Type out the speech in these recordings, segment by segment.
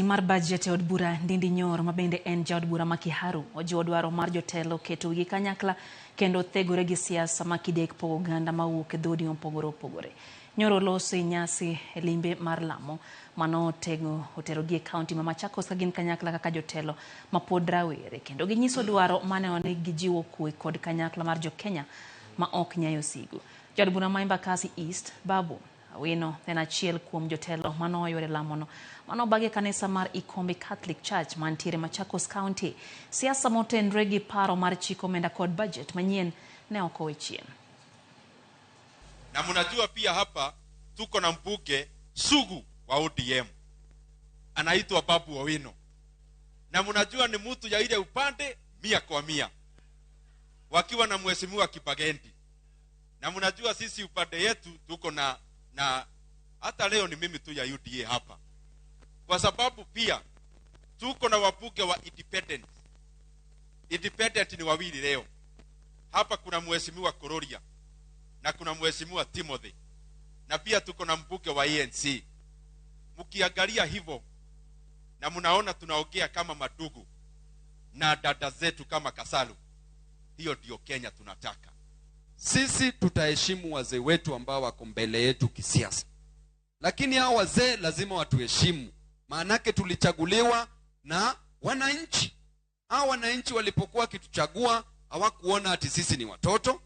Mar budget e od bura Ndindi Nyoro ma bende en jaod bura ma Kiharu ojiwo dwaro mar jotelo keto wigi kanyakla kendo thegore gi siasa ma kidek pogo oganda mawuok e dhoudi mopogore opogore. Nyoro loso e nyasi e limbe mar lamo mano otego oterogi e kaunti ma Machakos ka gin kanyakla kaka jotelo ma pod rawere kendo ginyiso dwaro maneno ni gijiwo kwe kod kanyakla mar jokenya ma ok nyayo sigu. Jaod bura ma Embakasi East Babu Awino en achiel kuom jotelo manoyudo e lamono manobagi e kanisa mar Ikombe Catholic Church mantiere Machakos County. Siasa motenre gi paro mar chiko omenda kod budget manyien ne ok owe chien. Na mnajua pia hapa tuko na mbunge sugu wa ODM anaitwa Babu Owino, na mnajua ni mtu ya ile upande 100 kwa 100, wakiwa na mheshimiwa Kibagendi, na mnajua sisi upande yetu tuko na hata leo ni mimi tu ya UDA hapa, kwa sababu pia tuko na wabunge wa independent. Independent ni wawili leo hapa, kuna mheshimiwa Kororia na kuna mheshimiwa Timothy, na pia tuko na mbunge wa ANC. Mkiangalia hivyo na mnaona tunaongea kama madugu na dada zetu kama Kasalu, hiyo ndio Kenya tunataka. Sisi tutaheshimu wazee wetu ambao wako mbele yetu kisiasa, lakini hao wazee lazima watuheshimu, maanake tulichaguliwa na wananchi. Hao wananchi walipokuwa wakituchagua hawakuona ati sisi ni watoto.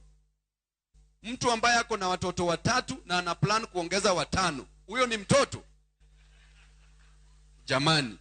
Mtu ambaye ako na watoto watatu na ana plan kuongeza watano, huyo ni mtoto jamani?